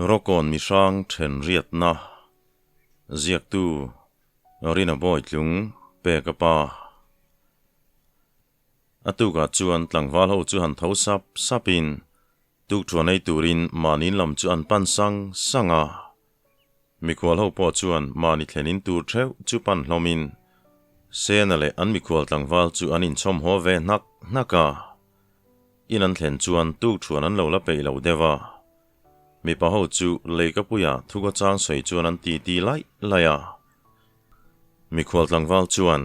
Rawkawn mihrang then riatna ziaktu Rina Bawitlung peka pa. A tukah chuan tlangval ho chu han tho sap sapin tukṭhuan ei turin mahni lam chu an pan sang sang a. Mikhual ho pawh chuan mahni thlenin tur theuh chu pan hlawmin Sena leh an mikhual tlangval chu an inchhawm haw ve hnak hnak a. In an thlen chuan tukṭhuan an lo la peih lo deuh a. Mipa ho chu leikapuia thuka chang sawi chuan an ti ti laih laih a. Mikhual tlangval chuan,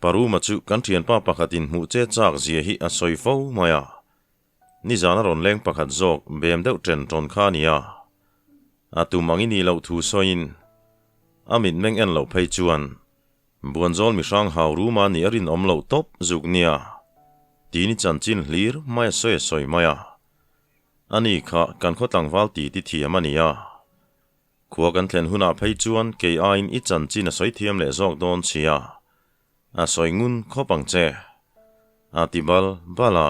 Paruma chu kan thianpa pakhatin hmuh che chak zia hi a sawi fo mai a. Nizan a rawn leng pakhat zawk bem deuh ṭen ṭawn kha a ni a. A tum ang i nih loh thu sawiin a mitmeng en loh phei chuan Buanzawl mihrang hau ruma nih a rinawm loh tawp zuk nia tiin i chanchin hlir mai a sawi a sawi mai a. Ani kha kan khaw tlangval ti ti thiam a ni a. Khua kan thlen hunah phei chuan kei aiin i chanchin a sawi thiam leh zawk dawn sia. A sawi ngun khawp ang che. A ti bal bal a.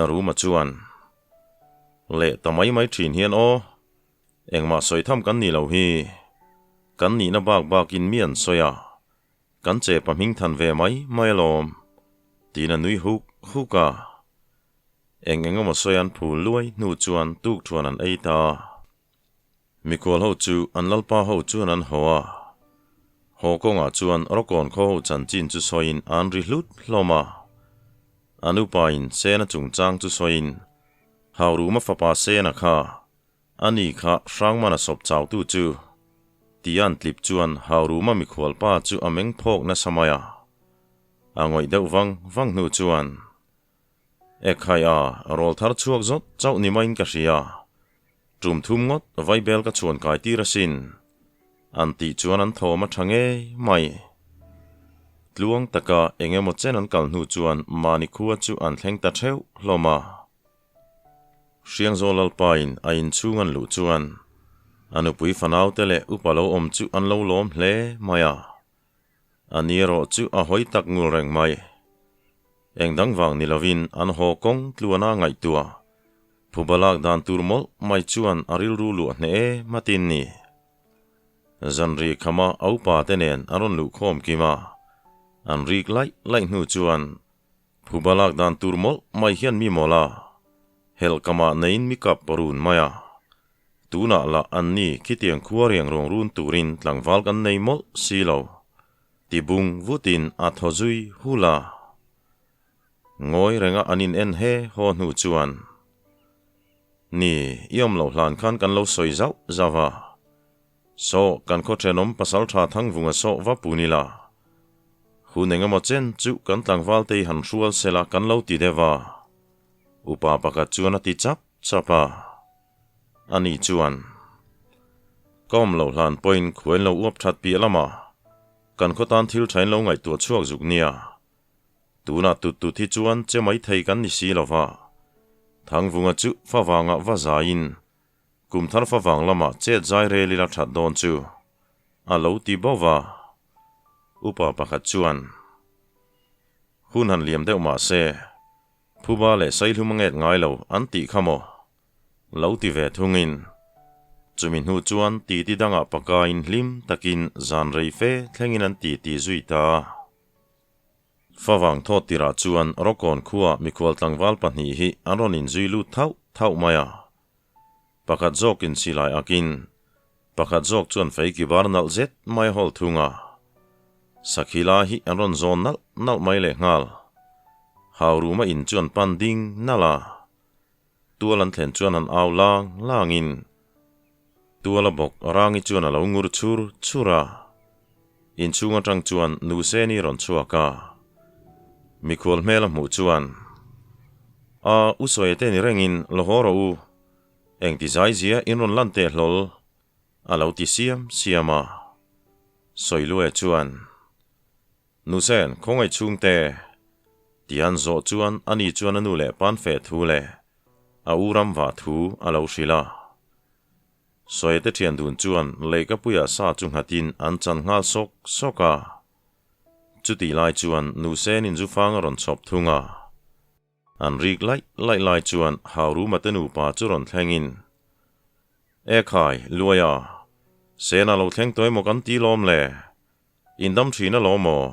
Ruma chuan, Leh ta mai mai thin hian aw, engmah sawi tham kan ni lo hi. Kan nihna bak bakin mi an sawi a, kan che pa hming than ve mai mai alawm, tiin a nui huk huk a. Eng eng emaw sawi an phul luai hnu chuan tukthuan an ei ta. Mikhual ho chu an lalpa ho chuan an haw a, haw kawngah chuan Rawkawn khaw ho chanchin chu sawiin an ri hlut hlawm a. An upain Sena chungchang chu sawiin, Hauruma fapa Sena kha, ani kha Hrangmana sawp chautu chu, tia an tlip chuan Hauruma mikhualpa chu a meng phawk nasa mai a. A ngawih deuh vang vang hnu chuan, Ekhai a, rawl thar chhuak zawt chauh ni maiin ka hria. Tum thum ngawt Vaibel ka chhuan kai tir asin. An tih chuan an thawm a tha ngei mai. Tluang taka eng emaw chen an kal hnu chuan mahni khua chu an thleng ta theuh hlawm a. Hriangzawl Lalpain a inchhung an luh chuan a nupui fanaute leh upa lo awm chu an lo lawm hle mai a. A ni erawh chu a hawi tak ngul reng mai. Eng dang vang ni lovin an haw kawng tluana ngaihtuah phuba lak dan tur mawlh mai chuan a rilru luah hneh em a tin ni. Zanri khama a upa te nen an rawn luh khawm kim a, an rik laih laih hnu chuan phuba lak dan tur mawlh mai hian mi mawlh a, helhkamah neiin mi kap run mai a. Tunah lah an ni khitiang khua riang ruang run turin tlangval kan nei mawlh si lo. Ti bung vutin a thaw zui hul a. Ngawi renga an in en he haw hnu chuan, Ni, i awm loh hlan khan kan lo sawi zauh zauh a. Saw, kan khaw thenawm pasal tha Thangvunga saw va pun ila. Hun engemaw chen chu kan tlangval te hi han hrual sela kan lo ti deuh a. Upa pakhat chuan a ti chap chap a. Ani chuan, Ka awm loh hlan pawhin khuain lo uap that piah lamah kan khaw tan thil thain lo ngaihtuah chhuak zuk nia. Tunah tut tut hi chuan che mai thei kan ni si lo va. Thangvunga chu favangah va zaiin kum thar favang lamah chet zai rel ila that dawn chu a lo ti bo va. Upa pakhat chuan, Hun han liam deuh mah se, Phuba leh Saihlum a nget ngai lo an tih kha maw? Lo ti ve thungin, chumi hnu chuan titi dangah pakain hlim takin zan rei fe thlengin an titi zui ta. Favang thawt tirah chuan Rawkawn khua mikhual tlangval pahnih hi an rawn inzui lut thauh thauh mai a. Pakhat zawkin silai akin, pakhat zawk chuan fei kibar nalh zet mai a hawl thung a. Sakhi lai hi an rawn zawn nalh nalh mai lehnghal. Hauruma in chu an pan ding nalh a. Tual an thlen chuan an au lang langin tuala bawk Rangi chuan a lo ngur chhur chhur a. Inchhung atang chuan Nuseni rawn chhuak a. Mikhual hmel a hmuh chuan, A, u sawi te ni rengin lo haw rawh u. Engti zai zia in rawn lan teh hlawl, a lo ti siam siam a. Sawiluaia chuan, Nusen, khawngaih chhungte, ti an zawh chuan ani chuan a nu leh pan feh thu leh a u ram vah thu a lo hrilh a. Sawite thian dun chuan leikapuiah sa chu nghatin an chan nghal sawk sawk a. Chutih lai chuan Nusenin zufang a rawn chhawp thung a. An rik laih laih lai chuan Hauruma te nupa chu rawn thlengin, E khai, Luaia, Sena lo thleng tawh emaw kan ti lawm le? In dam thin alawm aw?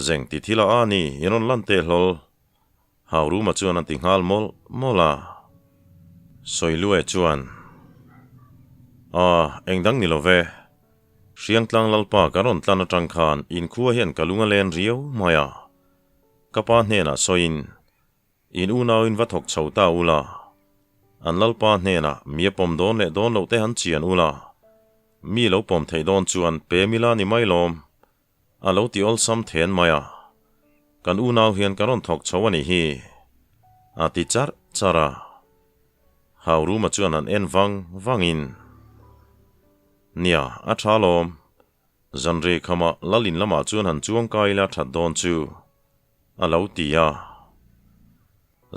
Zeng ti thil a a ni, i rawn lan teh hlawl. Hauruma chuan a ti nghal mawlh mawlh a. Sawiluaia chuan, A, eng dang ni lo ve. Hriangtlang Lalpa ka rawn tlan atang khan inkhua hian ka lung a len riau mai a. Ka pa hnenah sawiin, In unauin va thawk chho ta ula, an Lalpa hnenah mi a pawm dawn leh dawn loh te han chian ula, mi lo pawm theih dawn chuan pe mila ni mai lawm, a lo ti awlsam then mai a. Kan unau hian ka rawn thawk chho a nih hi, a ti charh charh a. Hauruma chuan an en vang vangin, Nia, a tha lawm. Zanrei khamah Lal in lamah chuan han chuang kai ila that dawn chu, a lo ti a.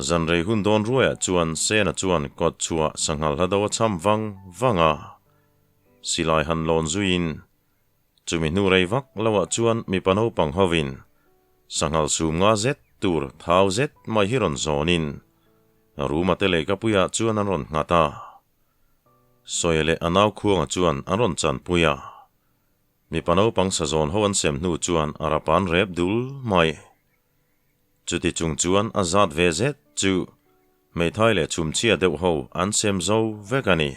Zanrei hun dawn ruaiah chuan Sena chuan kawt chhuah sanghal hla do a cham vang vang a. Silai han lawn zuiin, chumi hnu rei vak loah chuan mipa naupang hovin sanghal sum nga zet tur thau zet mai hi rawn zawnin Ruma te lehkapuiah chuan an rawn nghat a. Sawi leh a nau khuanga chuan an rawn chanpui a. Mipa naupang sazawn ho an sem hnu chuan a rapan rep dul mai. Chuti chung chuan a zat ve zet chu hmeithai leh chhumchhia deuh ho an sem zo vek a ni.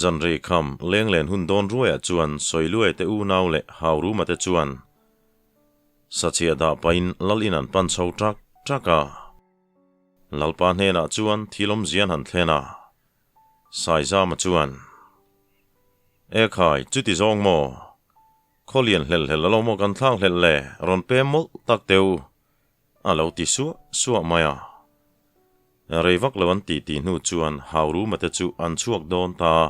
Zanrei kham lenglen hun dawn ruaiah chuan Sawiluai te unau leh Hauruma te chuan sachhiah dah pahin lal in an pan chho ṭak ṭak a. Lalpa hnenah chuan thil awmzia an han thlen a, Saizama chuan, E khai, chuti zawng maw? Khaw lian hlel hlel alo maw kan thlak hlelh le, rawn pem mawlh tak teh u, a lo ti suah suah mai a. Rei vak lo an ti tih hnu chuan Hauruma te chu an chhuak dawn ta a.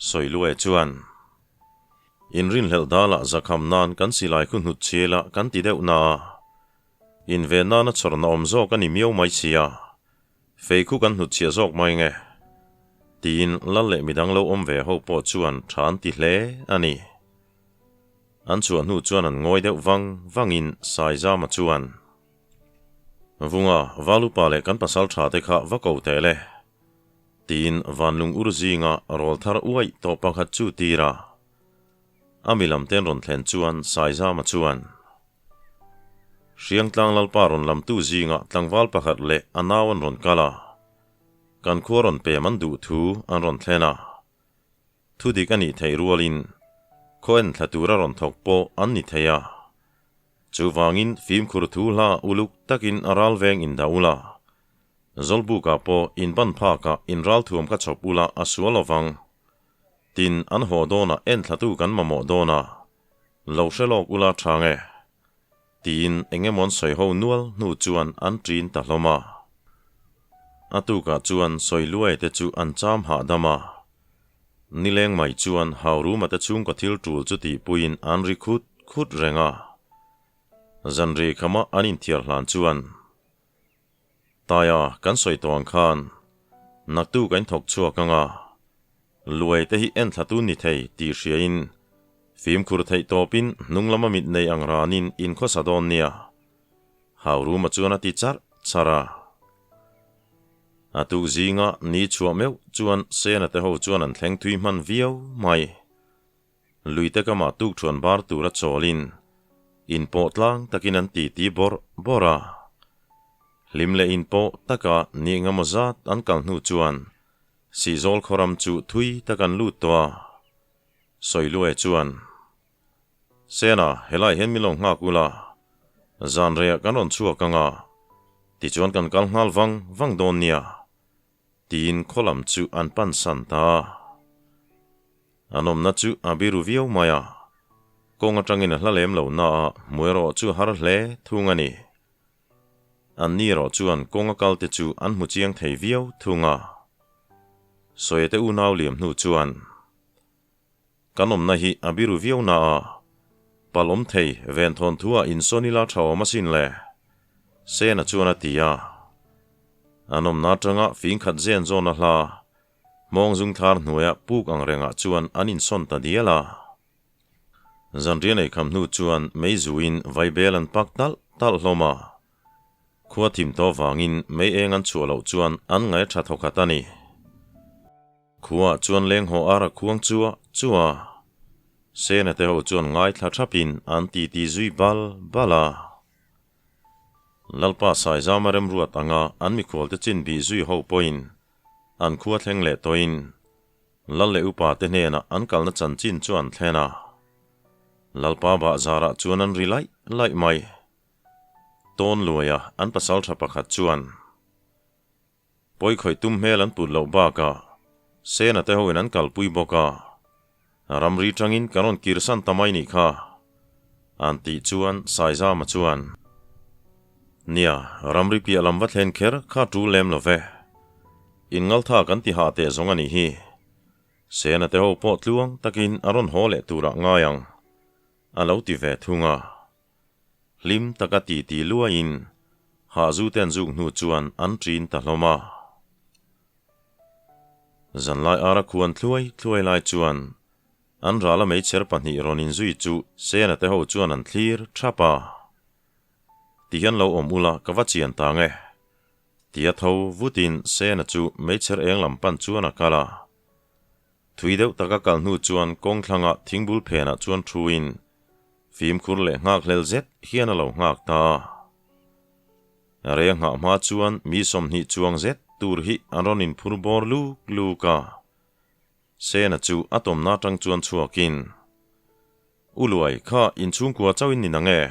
Sawiluaia chuan, Inrinhlelh dalah zakham nan kan silai khu hnut chhel a kan ti deuh na a, inven nana chhawrna awm zawk a ni miau mai si a, fei khu kan hnut chhiah zawk mai nge? Tiin lal leh midang lo awm ve ho pawh chuan tha an ti hle a ni. An chhuah hnu chuan an ngawi deuh vang vangin Saizama chuan, Vunga, Valupa leh kan pasal tha te kha va ko teh le. Tiin vanlung ur zinga rawl thar uaih tawh pakhat chu tir a. A mi lam ten rawn thlen chuan Saizama chuan, Hriangtlang Lalpa rawn lamtu zinga tlangval pakhat leh a nau an rawn kal a, kan khua rawn pem an duh thu an rawn thlen a. Thu dik a nih theih rualin khaw en thla tura rawn thawk pawh an ni thei a. Chuvangin fimkhur thu hla uluk takin a ral veng indah ula. Zawlbukah pawh in ban phakah in ralthuam kha chhawp ula a sual lovang. Tin, an haw dawnah enthlatu kan mamawh dawn a, lo hre lawk ula tha nge? Tiin eng emaw an sawi ho nual hnu chuan an ṭin ta hlawm a. A tukah chuan sawi luai te chu an cham hahdam a. Nileng mai chuan Hauruma te chhungkaw thil ṭul chu tihpuiin an ri khut khut reng a. Zanri khama an inthiar hlan chuan. Taia, kan sawi tawh ang khan naktu kan thawk chhuak ang a, luai te hi en thla tun ni thei tih hriain fimkhur theih tawpin hnung lama mit nei ang ranin in khawsa dawn nia, Hauruma chuan a ti charh charh a. A tuk zinga ni chhuah meuh chuan Sena te ho chuan an thleng thui hman viau mai. Luite kamah tukṭhuan bar tura chawlin inpawh tlang takin an titi bawrh bawrh a. Hlim leh inpawh taka ni engemaw zat an kal hnu chuan Sihzawl khawram chu thui tak an lut tawh a. Sawiluaia chuan, Sena, helai hian min lo nghak ula, zan reiah kan rawn chhuak ang a, tichuan kan kal nghal vang vang dawn nia. Tiin khaw lam chu an pan san ta a. An awmna chu a biru viau mai a, kawng atangin a hla lem lo na a, hmu erawh chu har hle thung a ni. An ni erawh chuan kawng a kal te chu an hmu chiang thei viau thung a. Sawiate unau liam hnu chuan kan awmna hi a biru viau na a, pal awm thei ven thawnthu ah insawn ila tha awm asin le, Sena chuan a ti a. An awmna atanga fing khat zen zawn a hla, Hmawng zungthar hnuaia puk ang rengah chuan an insawn ta dial a. Zanrian ei kham hnu chuan mei zuin vaibel an pak talh talh hlawm a. Khua thim tawh vangin mei eng an chhuah loh chuan an ngaih a tha thawkhat a ni. Khuaah chuan leng haw ar a khuang chuah chuah a, Sena te ho chuan ngaithla thapin an titi zui bal bal a. Lalpa Saizama remruat anga an mikhualte chin bih zui ho pawhin an khua thleng leh tawhin Lal leh upa te hnenah an kalna chanchin chu an thlen a. Lalpa bahzarah chuan an ri laih laih mai. Tawn luaia an pasal tha pakhat chuan Pawi khawih tum hmel an put loh bakah Sena te hoin an kalpui bawk a, ramri tangin kan rawn kirsan ta mai nih kha, an tih chuan Saizama chuan, Nia, ramri piah lam va thlen kher kha tul lem lo ve. Inngaltha kan ti hah teh zawng a nih hi. Sena te ho pawh tluang takin a rawn haw leh turah ngai ang, a lo ti ve thung a. Hlim taka titi luaiin hahzu te an zuk hnu chuan an ṭin ta hlawm a. Zanlai ara khuan thluai thluai lai chuan an rala meichher pahnih rawn inzui chu Sena te ho chuan an thlir ṭhap a. Tihian lo awm ula ka va chian ta nge. Tia tho vutin Sena chu meichher eng lam pan chuan a kal a. Thui deuh taka kal hnu chuan kawng thlangah thingbul phenah chuan thuin Fimkhur leh nghakhlel zet hian a lo nghak ta. Rei a nghah hma chuan mi 20 chuang zet tur hi an rawn inphur bawr luk luk a. Sena chu a tawmna atang chuan chhuakin, U Luai, kha inchhungkua chauhin ni nang e?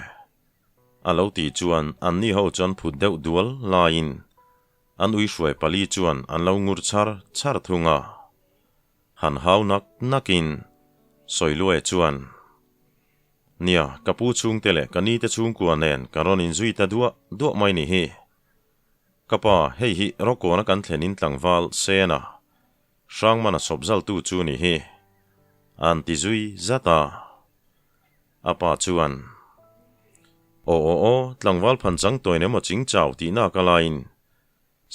A lo tih chuan anni ho chuan phut deuh dual laiin an ui hruai pali chuan an lo ngur char char thung a. Han hau nak nakin Sawiluaia chuan, Nia, ka pu chhungte leh ka nite chhungkua nen kan rawn inzui ta duah duah mai ni hi. Ka pa, hei hi Rawkawna kan thlen in tlangval Sena, Hrangmana sawp zaltu chu ni hi. An ti zui zat a. A pa chuan, Aw aw aw, tlangval phanchang tawi nemaw chingchau tihna ka laiin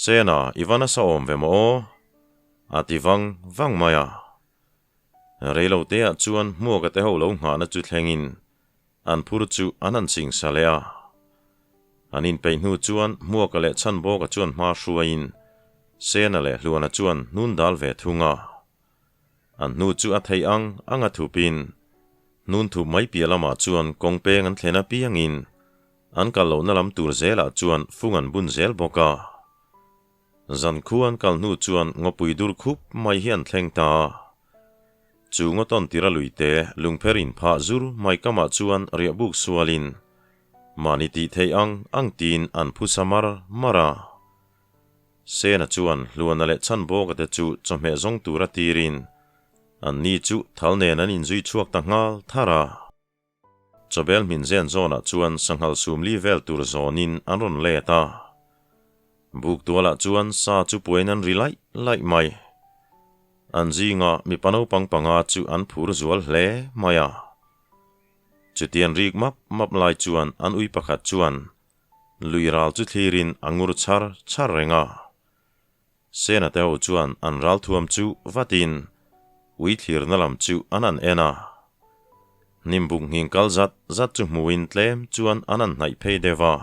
Sena, i va nasa awm ve maw aw? A ti vang vang mai a. Reiloteah chuan hmuaka te ho lo nghahna chu thlengin an phur chu an han ching sa leh a. An inpeih hnu chuan hmuaka leh chhanbawka chuan hma hruaiin Sena leh Hluana chuan hnun dal ve thung a. An hnu chu a theih ang ang a thupin hnun thup mai piah lamah chuan kawng peng an thlen apiangin An kal lohna lam tur zelah chuan fung an bun zel bawk a. Zan khu an kal hnu chuan ngawpui dur khup mai hi an thleng ta a. Chu ngaw tawn tira luite lungpher inphah zur mai kamah chuan riahbuk sualin mahni tih theih ang ang tiin an phusa mar mar a. Sena chuan Hluana leh Chhanbawka te chu chawhmeh zawng tura tirin anni chu thal nen an inzui chhuak ta nghal thar a. Chawbel hmin zen zawnah chuan sanghal sumli vel tur zawnin an rawn let a. Buk tualah chuan sa chu puain an ri laih laih mai. An zinga mipa naupang panga chu an phur zual hle mai a. Chutian rik map map lai chuan an ui pakhat chuan lui ral chu thlirin a ngur char char reng a. Sena te ho chuan an ralthuam chu vatin ui thlirna lam chu an han en a. Hnimbuk nghing kal zat zat chu hmuhin tlem chuan an han hnaih phei deuh a.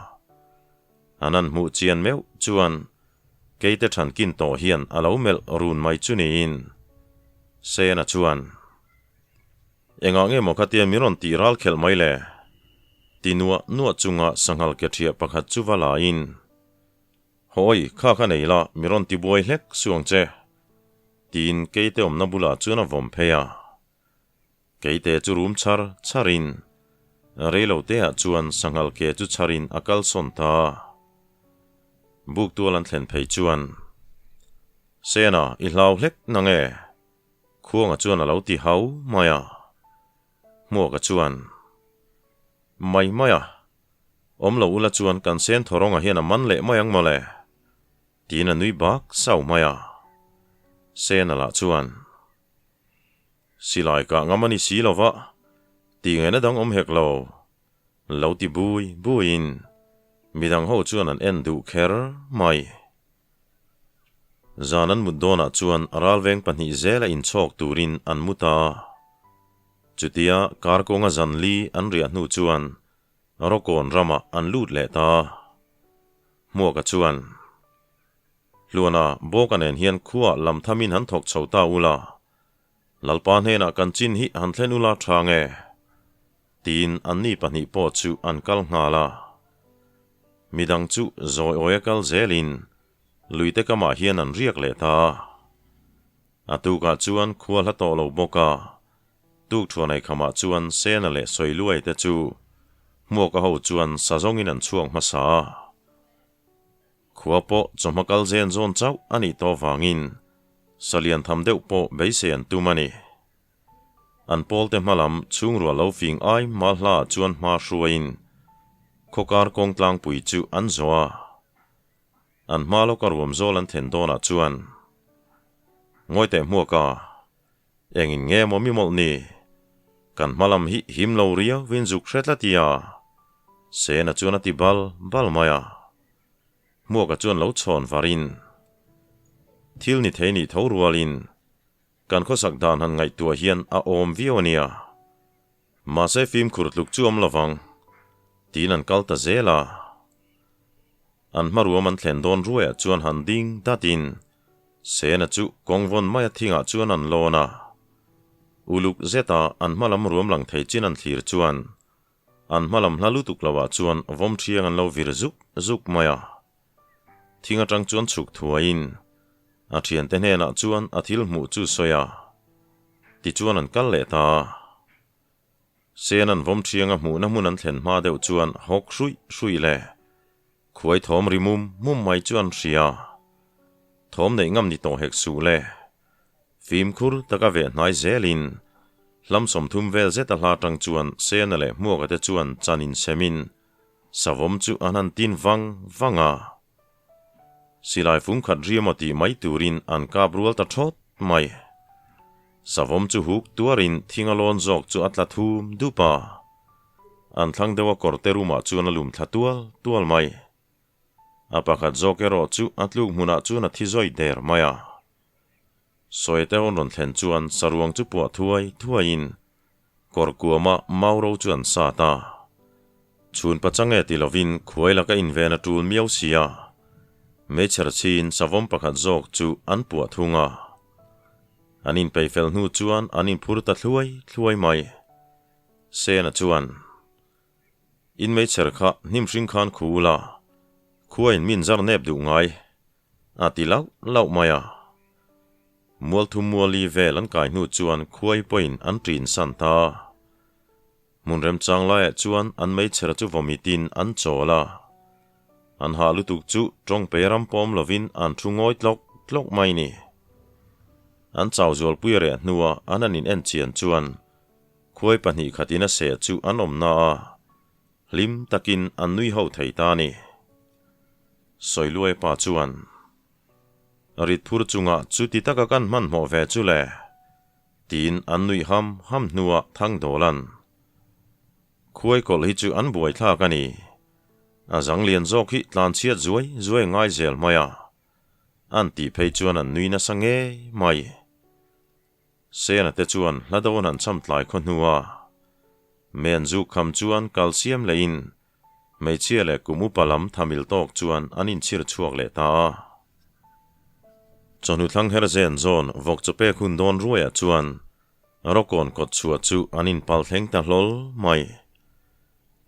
An han hmuh chian meuh chuan keite thankin tawh hian a lo melh run mai chu niin Sena chuan, Engah nge maw khatia min rawn tih ral khelh mai le? ti nuah nuah chunga sanghal ke ṭhiah pakhat chu va laiin, Hawi, kha kha nei la, mi rawn ti buai hlek suh ang che, tiin Keite awmna bulah chuan a vawm phei a. Keite chu rum chhar chharin, reiloteah chuan sanghal ke chu chharin a kalsawn ta a. Buk tual an thlen phei chuan, Sena, i hlau hlek na nge? Khuanga chuan a lo ti hau mai a. Hmuaka chuan, Mai mai a, Awm lo ula chuan kan sen thawrawnga hian a man leh mai ang mawle, tiin a nui bak sau mai a. Sena lah chuan, Silai kah ngam a ni si lo va, tih ngaihna dang awm hek lo, lo ti bui buiin midang ho chuan an en duh kher mai. Zan an mut dawnah chuan ralveng pahnih zela inchhawk turin an mu ta a. Chutia karkawnga zan li an riah hnu chuan Rawkawn ramah an lut leh ta. Hmuaka chuan, Hluana, Bawka nen hian khuaah lam thamin han thawk chho ta ula, Lalpa hnenah kan chin hi han thlen ula tha nge? Tiin anni pahnih pawh chu an kal nghal a. Midang chu zawi awia kal zelin luite kamah hian an riak leh ta a. A tukah chuan khua hla tawh lo bawk a, Tukṭhuan eikhamah chuan Sena leh Sawiluai te chu Hmuaka ho chuan sa zawngin an chhuak hmasa a. Khua pawh chawhma kal zen zawn chauh a nih tawh vangin sa lian tham deuh pawh beisei an tum a ni. An pawlte hmalam chhungrua lo fing ai hma hlaah chuan hma hruaiin khawkar kawng tlangpui chu an zawh a. An hma lawka ruam zawl an then dawnah chuan Ngawi teh hmuaka Engin nge maw mi mawlh ni? Kan hma lam hi him lo riau in zuk hre tlat i a. Sena chuan a ti bal bal mai a. Hmuaka chuan lo chhawn varin, Thil ni thei nih tho rualin kan khawsak dan han ngaihtuah hian a awm viau a nia. Mahse fimkhur tluk chu awm lovang, tiin an kal ta zel a. An hmaruam an thlen dawn ruaiah chuan han ding datin Sena chu kawng vawn maia thingah chuan an lawn a. Uluk zeta an hma lam ruam lang thei chin an thlir chuan an hma lam hla lutuk loah chuan vawm thiang an lo vir zuk zuk mai a. Thing atang chuan chhuk thuaiin a thiante hnenah chuan a thil hmuh chu sawi a. Tichuan an kal leh ta a. Sen an vawm thianga hmuhna hmun an thlen hma deuh chuan hawk hruih hruih le khuai thawm ri mum mum mai chu an hria. Thawm neih ngam ni tawh hek suh le. Fimkhur taka veh hnai zelin hlam 30 vel zet a hla tang chuan Sena leh Hmuaka te chuan chan insemin savawm chu an han tin vang vang a. Silai fung khat ri emaw tih mai turin an kap rual ta thawt mai. Savawm chu huk tuarin thing a lawn zawk chu a tla thum dup a. An thlang deuh a kawrte room-ah chuan a lum thla tual tual mai. A pakhat zawk erawh chu a tluk hmunah chuan a thi zawi der mai a. Sawite hawn rawn thlen chuan saruang chu puah thuai thuaiin kawr kuama mau ro chu an sat a. Chhun pachang e ti lovin khuai laka inven a tul miau si a. Meichher chhin savawm pakhat zawk chu an puah thung a. An inpei fel hnu chuan an inphur ta thluai thluai mai. Sena chuan, In meichher kha hnim hring khan khu ula, khuain min zar nep duh ngai, a ti lauh lauh mai a. Mual thum muali vel an kai hnu chuan khuai pawhin an ṭin san ta. Hmun remchang laiah chuan an meichher chu vawmitin an chawl a. An hah lutuk chu tawng pe ram pawm lovin an thu ngawi tlawk tlawk mai ni. An chau zualpui reh hnua an han in en chian chuan khuai pahnih khatin a seh chu an awm na a, hlim takin an nui ho thei ta a ni. Sawiluai pa chuan. Rit phur chungah chuti taka kan hmanhmawh ve chu le? Tiin an nuih ham ham hnuah Thangdawla'n, Khuai kawlh hi chu an buaithlak a ni. A zang lian zawk hi tlanchhiat zuai zuai ngai zel mai a, an tih phei chuan an nui nasa ngei mai. Sena te chuan hla dawn an cham tlai khaw hnua men zuk kham chuan kal siam lehin hmeichhia leh kum upa lam thamil tawk chuan an inchhir chhuak leh ta a. Chawhnu thlang her zen zawn vawk chaw pek hun dawn ruaiah chuan Rawkawn kawt chhuah chu an inpal thleng ta hlawl mai.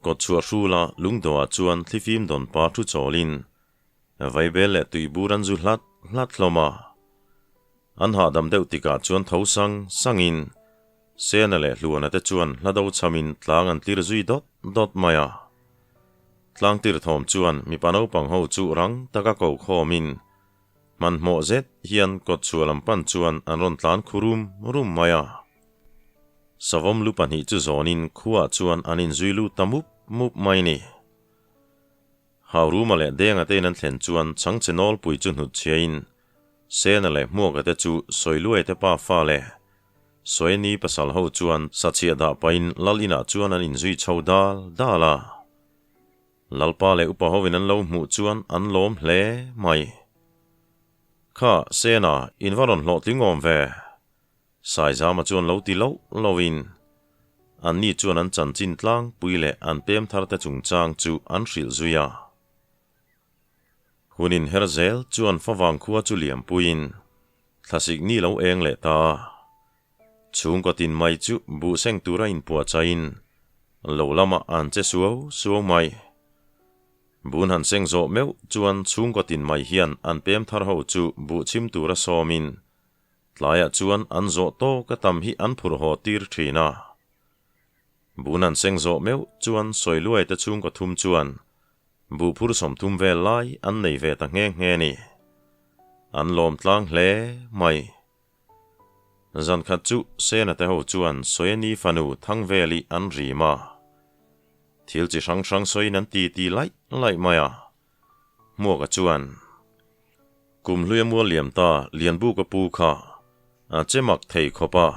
Kawt chhuah hrula lungdawhah chuan thlifim dawn pa thu chawlin Vaibel leh tuibur an zu hlat hlat hlawm a. An hahdam deuh tikah chuan tho sang sangin Sena leh Hluana te chuan hla do chhamin tlang an tlir zui dawt dawt mai a. Tlang tir thawm chuan mipa naupang ho chu rang taka ko khawmin hmanhmawh zet hian kawtchhuah lam pan chuan an rawn tlan khu rum rum mai a. Savawm lu pahnih chu zawnin khuaah chuan an inzui lut ta mup mup mai ni. Hauruma leh Denga te in an thlen chuan chhangchhe nawlpui chu hnutchhiain Sena leh Hmuaka te chu Sawiluai te pa fa leh Sawiani pasal ho chuan sachhiah dah pahin Lal inah chuan an inzui chho dal dal a. Lalpa leh upa hovin an lo hmuh chuan an lawm hle mai. Kha, Sena, in va rawn hlawhtling awm ve. Saizama chuan lo ti loh lohin anni chuan an chanchin tlangpui leh an pem tharte chungchang chu an hrilh zui a. Hun inher zel chuan favang khua chu liampuiin thlasik ni lo eng leh ta. Chhungkaw tin mai chu buh seng tura inpuahchaiin lo lamah an che suau suau mai. Bun han seng zawh meuh chuan chhungkaw tin mai hian an pem thar ho chu buh chhim tura sawmin tlaiah chuan an zawh tawk a tam hi an phurh haw tir thin a. Bun han seng zawh meuh chuan Sawiluai te chhungkaw thum chuan buh phur 30 vel lai an nei ve ta nghe nghe ni. An lawm tlang hle mai. Zan khat chu Sena te ho chuan Sawiani fanu Thangveli an rim a. Thil chi hrang hrang sawiin an ti ti laih laih mai a. Hmuaka chuan, Kum hluia mual liam ta Lianbuka pu kha a che mak thei khawp a.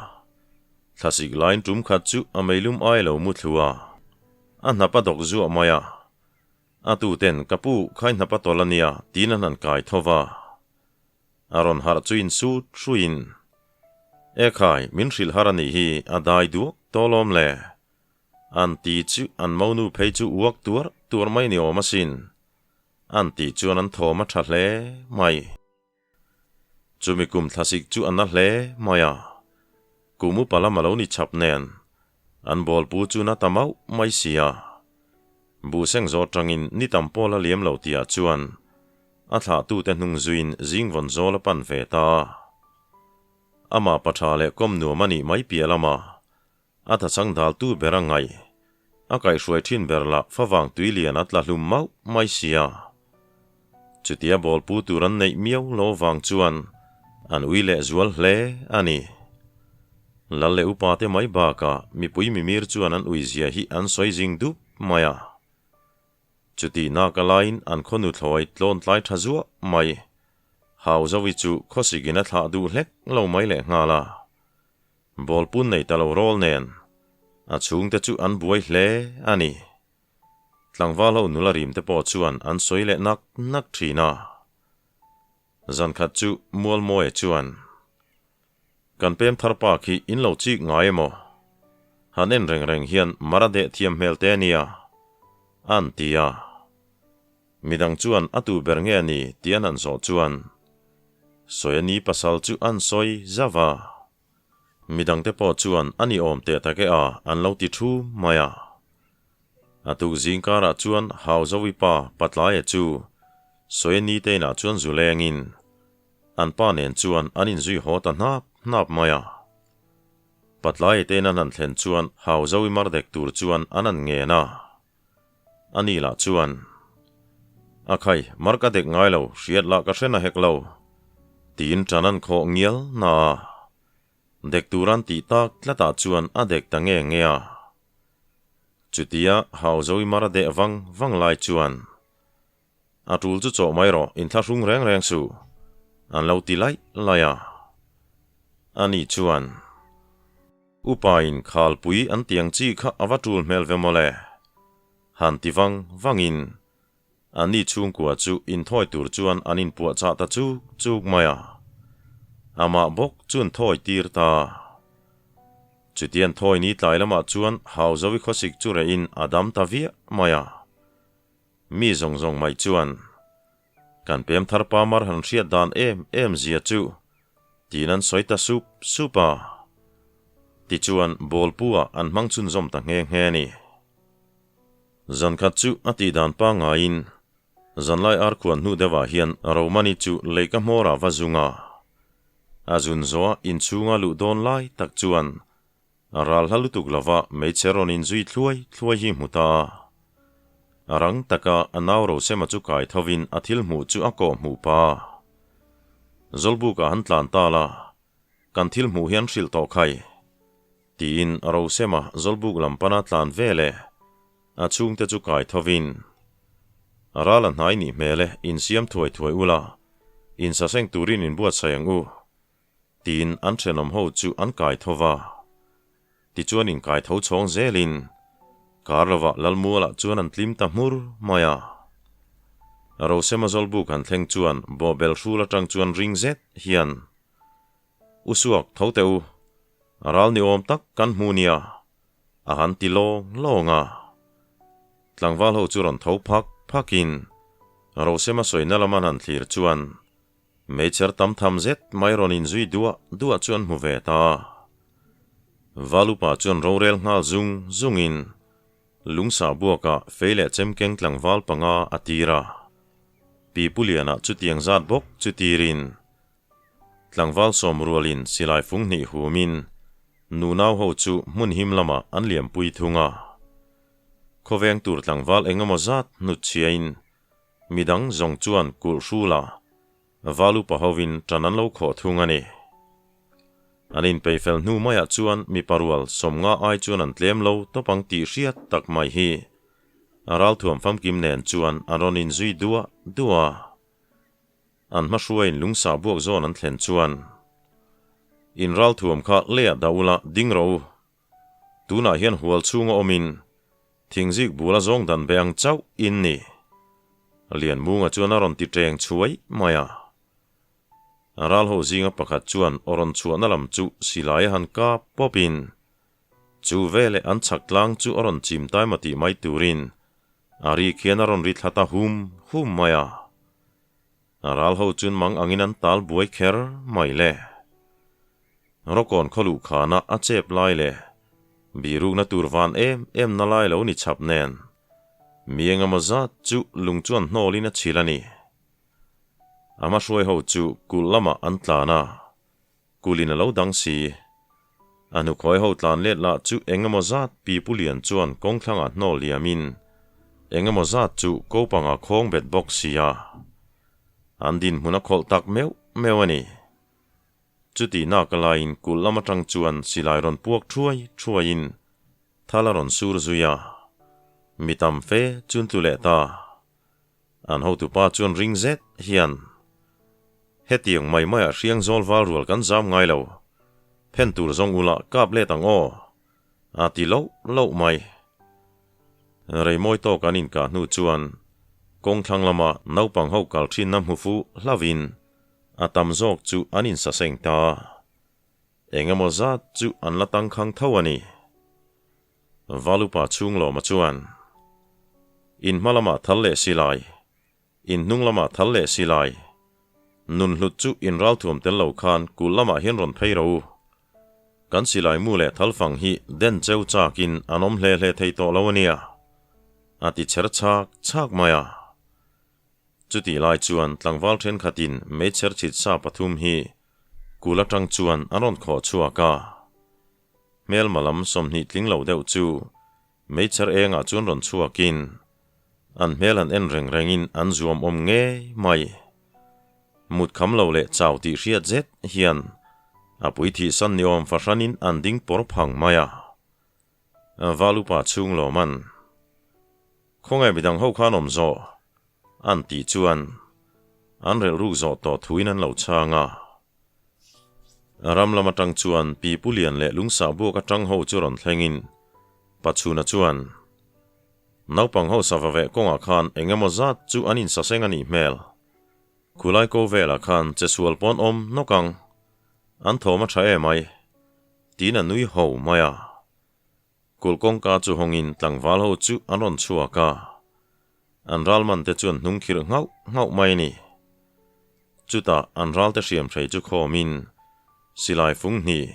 Thlasik laiin tum khat chu a meilum ai lo mu thlu a. A hnap a dawk zuah mai a. A tuten ka pu khai hnap a tawlh a nia tiin an han kai tho va. A rawn harh chu insut hruiin, E khai, min hrilh har a nih hi, a dai duak tawlawm le. An ti chu an monu phei chu uak tuar tuar mai ni awm asin. An tih chuan an thawm a tha hle mai. Chumi kum thlasik chu a na hle mai a, kum upa lam a lo ni chhap nen, an bawlpu chu na ta mauh mai si a. Buhseng zawh tangin ni tam pawl a liam lo tihah chuan A thlahtute hnung zuiin zing vawn zawl a pan ve ta a. Amah pa tha leh kawm nuam a nih mai piah lama a thachang daltu ber a ngaih. A kaihhruai thin ber lah favang tui lian a tla hlum mauh mai sia. Chutia bawlpu tur an neih miau lo vang chuan an ui leh zual hle a ni. Lal leh upa te mai bakah mipui mimir chuan an ui zia hi an sawi zing dup mai a. Chutih nak a laiin an khaw nuthlawi tlawn tlai tha zuah mai. Hau Zovi chu khawsikin a thlah duh hlek lo mai leh nghal a. Ball pun nei ta lo rawl nen a chhungte chu an buai hle a ni. Tlangval ho nula rim te pawh chuan an sawi leh nak nak thin a. Zan khat chu Mualmawia chuan, Kan pem thar pa khi in lo chik ngai emaw? Han en reng reng hian mara deh thiam hmel te ania, an ti a. Midang chuan a tu ber nge a ni tih an han zawh chuan Sawiani pasal chu an sawi zauh a. Midangte pawh chuan a ni awm teh tak e a an lo ti thu mai a. A tuk zing karah chuan Hauzawi pa Patlaia chu Sawiani te inah chuan zu lengin An pa nen chuan an inzui haw ta hnap hnap mai a. Patlai tein an han thlen chuan hau Zoe mar dek tur chuan an han ngen a. Ani lah chuan, A khai, mar ka dek ngai lo, hriat lah ka hre na hek lo, tiin ṭan an khawh ngial na a. Dek tur an tih tak tlatah chuan a dek ta nge nge a. Chutia hau Zoe mar a deh vang vang lai chuan, A tul chu chawh mai rawh, inthlahrung reng reng suh, an lo ti laih laih a. Ani chuan, Upain khalpui an tiang chi kha a va tul hmel ve mawle, han ti vang vangin ani chhungkua chu inthawi tur chuan an inpuahchah ta chuk chuk mai a. Amah bawk chuan thawi tir ta. Chutian thawi ni tlai lamah chuan Hauzawi khawsik chu rehin a dam ta viah mai a. Mi zawng zawng mai chuan kan pem thar pa mar han hriat dan em em zia chu tiin an sawi ta sup sup a. Tichuan bawlpu ah an hmang chhunzawm ta nghe nghe a ni. Zan khat chu a tih dan pangaiin zanlai ar khuan hnu deuh ah hian Romani chu lei ka hmawr ah va zung a. A zun zawh a inchhunga luh dawn lai tak chuan A ral hla lutuk lova hmeichhe rawn inzui thluai thluai hi hmu ta a. A rang taka a nau Rosema chu kai thovin a thil hmuh chu a kawh hmuh pa. Zawlbukah han tlan ta la, kan thil hmuh hi an hrilh tawh khai, tiin Rosema Zawlbuk lam pana tlan ve leh a chhungte chu kai thovin, A ral a hnai nih hmel e, insiam thuai thuai ula, insaseng turin inbuatsaih ang u, Tiin an thenawm ho chu an kai tho va. Tichuan inkai tho chhawng zelin kar lovah Lalmualah chuan an tlim ta hmur mai a. Rosema Zawlbuk han thleng chuan bawhbel hrul atang chuan ring zet hian, U Suak, tho teh u, ral ni awm tak kan hmu nia, a han ti lawng lawng a. Tlangval ho chu rawn tho phak phakin Rosema sawina lama an han thlir chuan meichher tam tham zet mai rawn inzui duah duah chu an hmu ve ta. Valupa chuan rorel nghal zung zungin lungsa buakah fei leh chemkeng tlangval panga a tir a. Pi Puliana chutiang zat bawk chu tirin Tlangval sawm rualin silai fung hnih humin nunau ho chu hmun him lamah an liampui thung a. Khawveng tur tlangval eng emaw zat hnut chhiain midang zawng chuan kulh hrula val upa hovin ṭan an lo khawh thung a ni. An inpeihfel hnu maiah chuan mipa rual 50 ai chuan an tlem lo tawp ang tih hriat tak mai hi a ralthuam famkim nen chuan an rawn inzui duah duah a. An hmahruaiin lungsa buak zawn an thlen chuan in ralthuam kha leiah dah ula ding rawh u. Tunah hian hual chhunga awmin thingzik bula zawng dan be ang chauh in ni. Lianmunga chuan a rawn ti ṭeng chhuai mai a. Ral ho zinga pakhat chuan aw rawn chhuahna lam chu silai a han kap pawpin chu veleh an chhak tlang chu a rawn chim taima tih mai turin a ri khian a rawn ri thla ta hum hum mai a. A ral ho chun mang angin an tal buai kher mai le. Rawkawn khaw luh khana a chep lai leh birukna tur van em em na lai lo ni chhap nen mi engemaw zat chu lung chuan hnawlin a chhil a ni. A hmahruai ho chu kulh lamah an tlan a, kulhin a lo dang si. A hnukhawi ho tlan let lah chu engemaw zat Pi Pu Lian chuan kawngthlangah hnawl liamin engemaw zat chu kopangah khawng bet bawk si a. An dinhmun a khawlh tak meuh meuh a ni. Chutih nak laiin kulh lam atang chuan silai rawn puak thuai thuaiin thal a rawn sur zui a. Mi tam fe chun tlu leh ta. An hotupa chuan ring zet hian, Hetiang mai maiah hriang zawl val rual kan zam ngai lo. Phen tur zawng ula kap let ang aw. A ti loh loh mai. Reimawi tawk an inkah hnu chuan kawng thlang lama naupang ho kal thinna hmu fuh hlauhin a tam zawk chu an insaseng ta. Eng emaw zat chu an la tangkhang tho a ni. Valupa chhung lawma chuan, In hma lamah thal leh si lai, in hnung lamah thal leh si lai, nun hlut chu in ralthuam tel lo khan kulh lamah hian rawn phei ro u. Kan silai mu leh thal fang hi den cheu chakin an awm hle hle thei tawh lo a nia, a ti chher chhak chhak mai a. Chutih lai chuan tlangval thenkhatin meichher chhit sa pathum hi kul atang chuan an rawn khawh chhuak a. Hmelma lam 20 tling lo deuh chu meichher engah chuan rawn chhuakin an hmel han en reng rengin an zuam awm ngei mai. Mut kham lo leh chau tih hriat zet hian a pui thihsan ni awm fahranin an ding pawr phang mai a. Valupa chhung lawm an. Khawngaih midang ho khan awm zawh an tih chuan an relh ruk zawh tawh thuin an lo chhang a. Ram lam atang chuan Pi Pu Lian leh Lungsah buak atang ho chu rawn thlengin Pachhuna chuan naupang ho sava veh kawngah khan eng emaw zat chu an insaseng a nih hmel. Khulai ko velah khan che sual pawn awm nawk ang. An thawm a tha em ai. Tiin a nui ho mai a. Kulh kawngka chu hawngin tlangval ho chu an rawn chhuak a. An ralman te chuan hnung khirh nghauh nghauh mai a ni. Chutah an ralte hriam hrei chu khawmin silai fung hnih,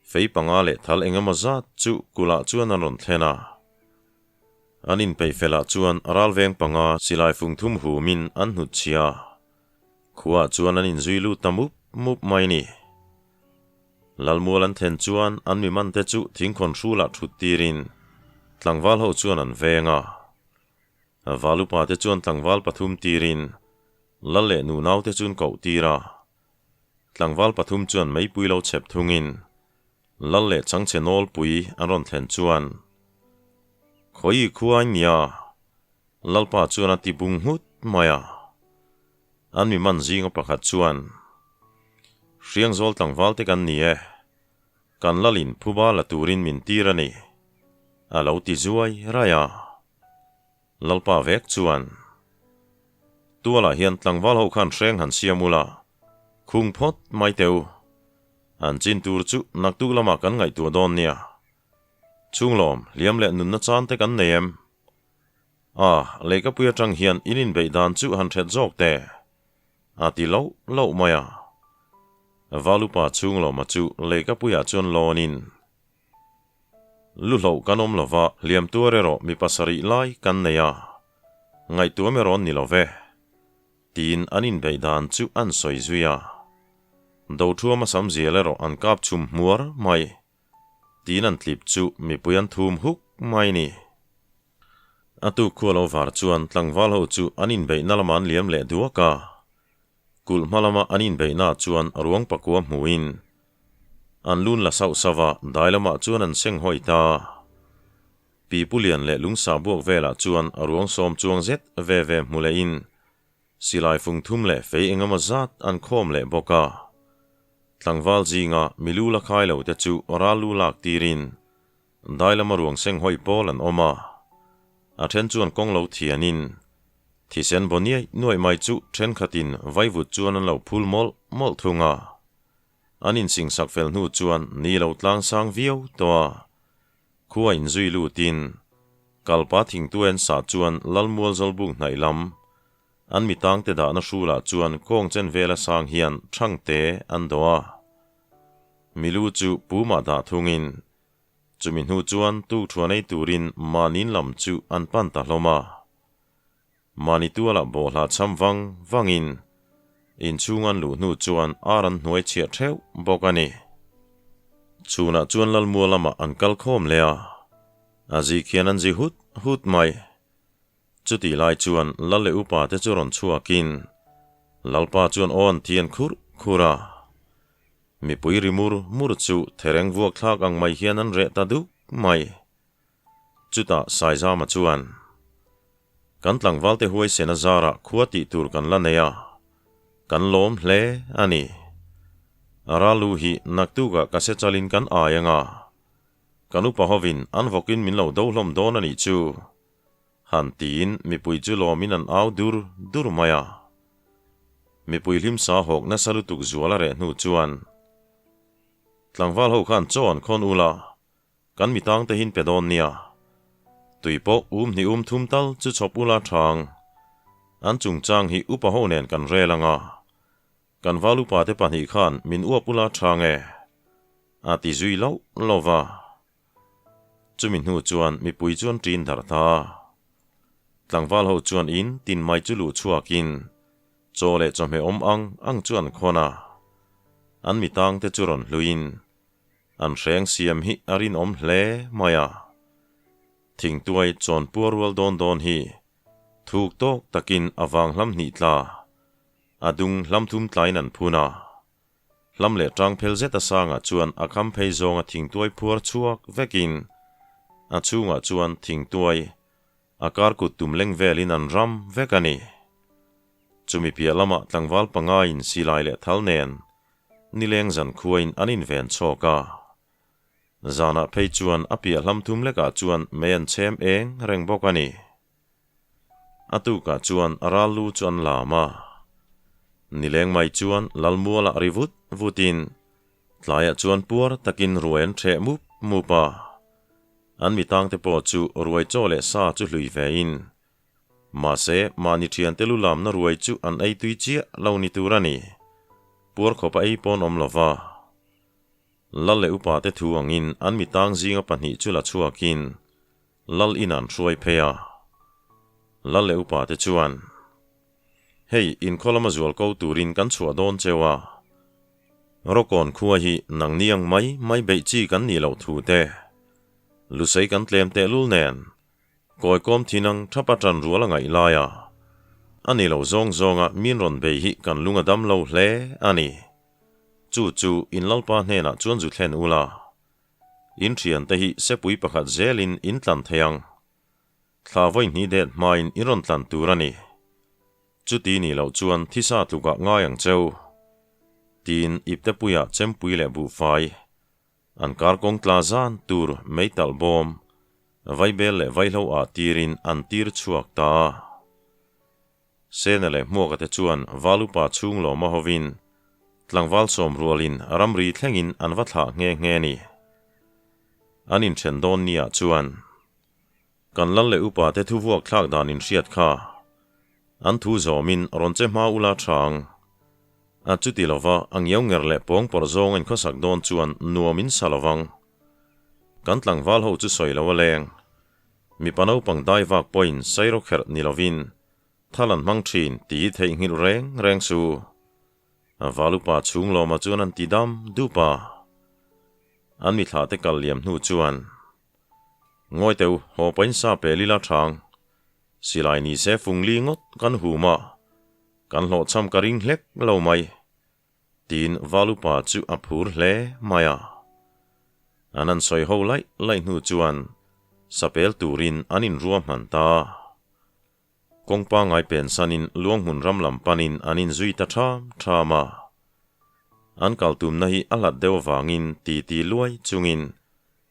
fei panga leh thal eng emaw zat chu kulhah chuan an rawn thlen a. An inpeih felah chuan ralveng panga silai fung thum humin an hnut chhia. Khuaah chuan an inzui lut ta mup mup mai a ni. Lalmual an thlen chuan an mi mante chu thingkhawn hrulah thut tirin tlangval ho chuan an veng a. Valupa te chuan tlangval pathum tirin lal leh nunau te chun koh tir a. Tlangval pathum chuan meipui lo chhep thungin lal leh changchhe nawlpui an rawn thlen chuan Khawi khuain nia Lalpa chuan a ti bung nghut mai a. An mi man zinga pakhat chuan, Hriangzawl tlangval te kan ni e, kan lalin phuba la turin min tir a ni, a lo ti zuai raih a. Lalpa vek chuan, Tualah hian tlangval ho khan hreng han siam ula, khung phawt mai teh u. An chin tur chu naktuk lamah kan ngaihtuah dawn nia. Chhunglawm, hliam leh nunna chan te kan nei em? A, lehkapui atang hian in inbeih dan chu han hret zawk teh, a ti loh loh mai a. Valupa chhunglawma chu lehkapuiah chuan lawnin, Lu hloh kan awm lova, hliam tuar erawh mi pasarih lai kan nei a, ngaihtuam erawh an ni lo ve, tiin an inbeih dan chu an sawi zui a. Dothuama sam zial erawh an kap chhum hmuar mai. Tiin an tlip chu mipui an thum huk mai ni. A tuk khua lo var chuan tlangval ho chu an inbeihna lamah an liam leh duak a. Kulh hma lama an inbeihna chuan ruang pakua hmuin an lun la sauh sauh a, dai lamah chuan an seng hawi ta. Pi Pu Lian leh Lungsa buak velah chuan ruang sawm chuang zet ve ve hmu lehin Silai fung thum leh fei engemaw zat an khawm leh bawk a. Tlangval zinga mi lu la khai lo te chu ral lu lak tirin dai lama ruang seng hawi pawl an awm a. A then chuan kawng lo thianin thisen baw niaih nuaih mai chu thenkhatin vaivut chuan an lo phul mawlh mawlh thung a. An insingsak fel hnu chuan ni lo tlang sang viau tawh a. Khua inzui lutin Kalpa thingtuen sa chuan Lalmual Zawlbuk hnaih lam an mi tangte dahna hrulah chuan kawng chen vela sang hian thangte an dawh a. Milu chu pumah dah thungin chumi hnu chuan tukthuan ei turin mahniin lam chu an pan ta hlawm a. Mahni tualah bawhhla cham vang vangin inchhung an luh hnu chuan ar an hnuai chhiah theuh bawk a ni. Chhunah chuan Lalmua lamah an kal khawm leh a, a zik hian an zi hut hut mai. Chutih lai chuan Lal leh upa te chu rawn chhuakin Lalpa chuan aw an thian khurh khurh a. Mipui ri mur mur chu thereng vuak thlak ang mai hian an reh ta duk mai. Chutah Saizama chuan, Kan tlangvalte huaisen a zarah khua tih tur kan la nei a, kan lawm hle a ni. A ralu hi naktukah ka se chalin kan ai anga, kan upa hovin an vawkin min lo do hlawm dawn a nih chu, han tiin mipui chu lawmin an au dur dur mai a. Mipui hlimsa hawk nasa lutuk zual a reh hnu chuan, Tlangval ho khan chaw an khawn ula, Kan mi tang te hin pe dawn nia. Tui pawh um hnih um thum tal chu chhawp ula thang. An chungchang hi upa ho nen kan rel anga. Kan val upa te pahnih khan min uap ula thang e. A ti zui loh lo va. Chumi hnu chuan mipui chu an ṭin darh ta. Tlangval ho chuan in tin mai chu luh chhuakin chaw leh chawhmeh awm ang ang chu an khawn a. An mi tang te chu rawn hluin An hreng siam hi a rinawm hle mai a, thingtuai chawn puar rual dawn dawn hi thuk tawk takin a vang hlam hnih tla, a dung hlam thum tlain an phun a. Hlam leh tang phel zet a sangah chuan a kham phei zawnga thingtuai phuar chhuak vekin a chhungah chuan thingtuai a kar kut tum leng velin an ram vek a ni. Chumi piah lamah tlangval pangaiin silai leh thal nen Nileng zan khuain an inven chhawk a. Zanah phei chuan a piah hlam thum lekah chuan mei an chhem eng reng bawk a ni. A tukah chuan a ral lu chu an lam a. Nileng mai chuan Lalmualah ri vut vutin tlaiah chuan puar takin ruai an ṭheh mup mup a. An mitangte pawh chu ruai chaw leh sa chu hlui vein Mahse, mahni thiante lu lamna ruai chu an ei tui chiah lo ni tur a ni. Puar khawp a ei pawn awm lova. Lal leh upa te thu angin an mi tang zinga pahnih chu la chhuakin Lal in an hruai phei a. Lal leh upa te chuan, Hei, inkhaw lama zual ko turin kan chhuah dawn cheu a. Rawkawn khua hi nangni ang mai mai beih chi kan nih loh thu te, lusei kan tlem tehlul nen, Kawikawm thinang thapa tan rual a ngaih lai a, a ni lo zawng zawnga min rawn bei hi kan lung a dam lo hle a ni. Chu chu in Lalpa hnenah chuan zu thlen ula, in thiante hi sepui pakhat zelin in tlan thei ang. Thla vawi hnih det hmain in rawn tlan tur a ni. Chuti nih loh chuan thisa tlukah ngai ang cheu. Tiin iptepuiah chempui leh buhfai An kar kawng tla zan tur meitalh bawm, vaibel leh vaihlo ah tirin an tir chhuak ta a. Sena leh Hmuaka te chuan Valupa chhung lawma hovin tlangval sawm rualin ramri thlengin an va thlah nghe nghe ni. An inthen dawn niah chuan. Kan lal leh upa te thu vuak thlak dan in hriat kha. An thu zawmin rawn che hma ula tha ang. A chuti lova a ngiau nger leh pawng pawrh zawng a inkhawsak dawn chuan nuam in sa lovang. Kan tlangval ho chu sawi lo a leng. Mipa naupang dai vak pawhin sairo kherh ni lovin thal an hmang thin tih hi theihnghilh reng reng su. A valupa chhung lawma chuan an ti dam dup a. An mithla te kal liam hnu chuan Ngawi teu, haw pahin sa pe lila thang. Silai ni se fung li ngawt kan hum a, kan hlawhchham ka ring hlek lo mai. Tiin valupa chu a phur hle mai a. An han sawi ho laih laih hnu chuan sapel turin an inruahman ta. Kawng pangngai pensanin Luanghmun ram lam panin an inzui ta ṭham ṭham a. An kal tumna hi a hlat deuh avangin titi luai chungin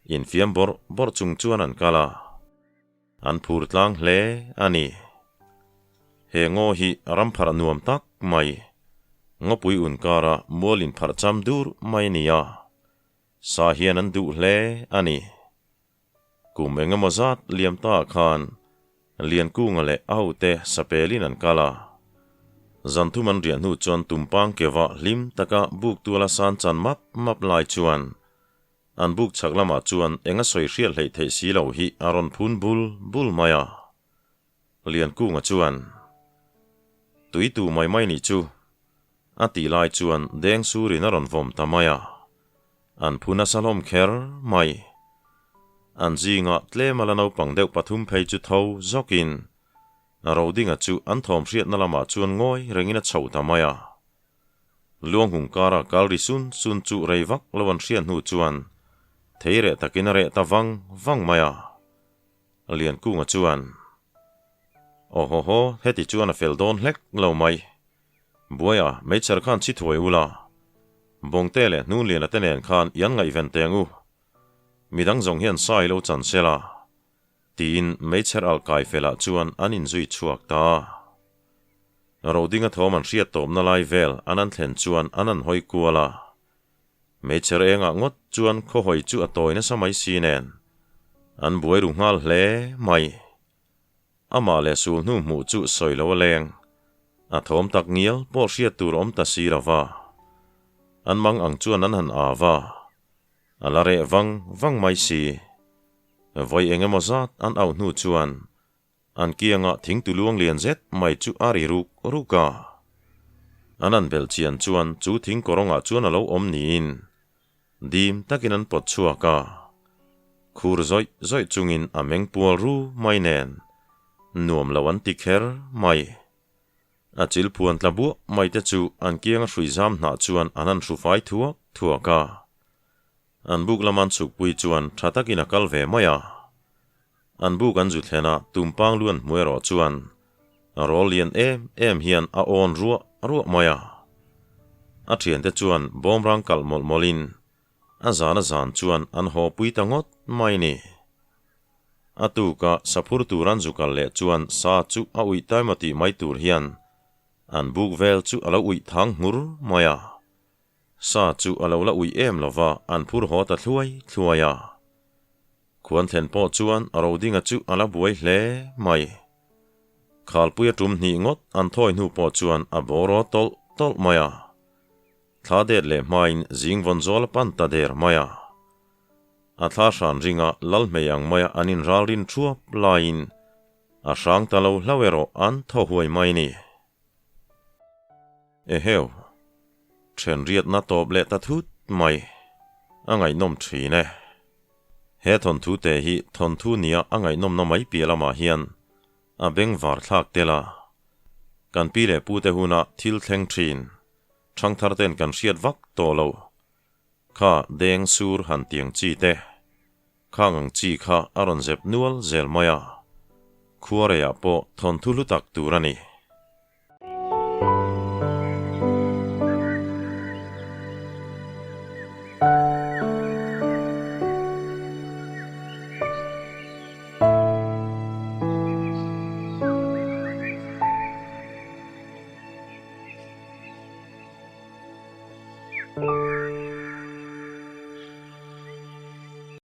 infiam bawrh bawrh chung chuan an kal a. An phur tlang hle a ni. He ngaw hi ram pharh nuam tak mai, ngawpui unkara mual inpharh cham dur mai a ni a. Sa hian an duh hle a ni. Kum eng emaw zat liam ta ah khan Liankunga leh a hote sapelin an kal a. Zan thum an riah hnu chuan tumpang keva hlim taka buk tuala san chan map map lai chuan an buk chhak lamah chuan eng a sawi hriat hleih theih si lo hi a rawn phun bul bul mai a. Liankunga chuan, Tui tu mai mai nih chu, a tih lai chuan deng surin a rawn vawm ta mai a. An phu nasa hlawm kher mai. An zingah tlem a la naupang deuh pathum phei chu tho zawkin Rodinga chu an thawm hriatna lamah chuan ngawi rengin a chho ta mai a. Luanghung kara kal ri sun sun chu rei vak lo an hriat hnu chuan thei reh takin a reh ta vang vang mai a. Liankunga chuan, Aw haw haw, heti chuan a fel dawn hlek lo mai. Buaia, Meichher khan chhi thuai ula, Bawngte leh Hnunliana te nen khan i an ngaihven teng u. Midang zawng hian sa i lo chan sel a, tiin Meichher alh kai felah chuan an inzui chhuak ta. Rodinga thawm an hriat tawpna lai vel an an thlen chuan an an hawi kual a. Meichher engah ngawt chuan khawhawi chu a tawi nasa mai si nen, an buai ru nghal hle mai. Amah leh sul hnu hmuh chu sawi lo a leng. A thawm tak ngial pawh hriat tur awm ta si lo va. An mang ang chuan an han au va. A la reh vang vang mai si. Vawi eng emaw zat an auh hnu chuan an kiangah thingtu luang lian zet mai chu a ri ruk ruk a. An han belh chian chuan chu thing kawrawngah chuan a lo awm niin Dim takin an pawt chhuak a, khur zawih zawih chungin a meng pual ru mai nen nuam lo an ti kher mai. A chil phuan tla buah mai te chu an kianga hrui zam hnah chuan an han hru fai thuak thuak a. An buk lama an chhukpui chuan tha takin a kal ve mai a. An buk an zu thlen a, tumpang lu an hmu erawh chuan rawl lian em em hian a awn ruah ruah mai a. A thiante chuan bawmrang kalh mawlh mawlhin a zan a zan chuan an haw pui ta ngawt mai ni. A tuka saphur tur an zu kal leh chuan sa chu a uih tai maw tih mai tur hian an buk vel chu a lo uih thang nghur mai a. Sa chu a lo la uih em lova an phur haw ta thluai thluai a. Khuan thlen pawh chuan a Rodinga chu a la buai hle mai. Khalpui a tum hnih ngawt an thawi hnu pawh chuan a bawraw tawlh tawlh mai a. Thla det leh hmain zing vawn zawl a pan ta der mai a. A thla hran ringa lal hmei ang maia an inral rin thuap laiin a hrang ta lo hlauh erawh an thaw huai mai ni. Eheu, then riatna tawp leh ta thut mai, a ngaihnawm thin e. He thawnthu te hi thawnthu nia a ngaihnawmna mai piah lamah hian a bengvar thlak tel a. Kan pi leh pute huna thil thleng thin, thangthar ten kan hriat vak tawh lo. Kha deng sur han tiang chi te, khang ang chi kha a rawn zep nual zel mai a, khuareiah pawh thawnthu hlu tak tur a ni.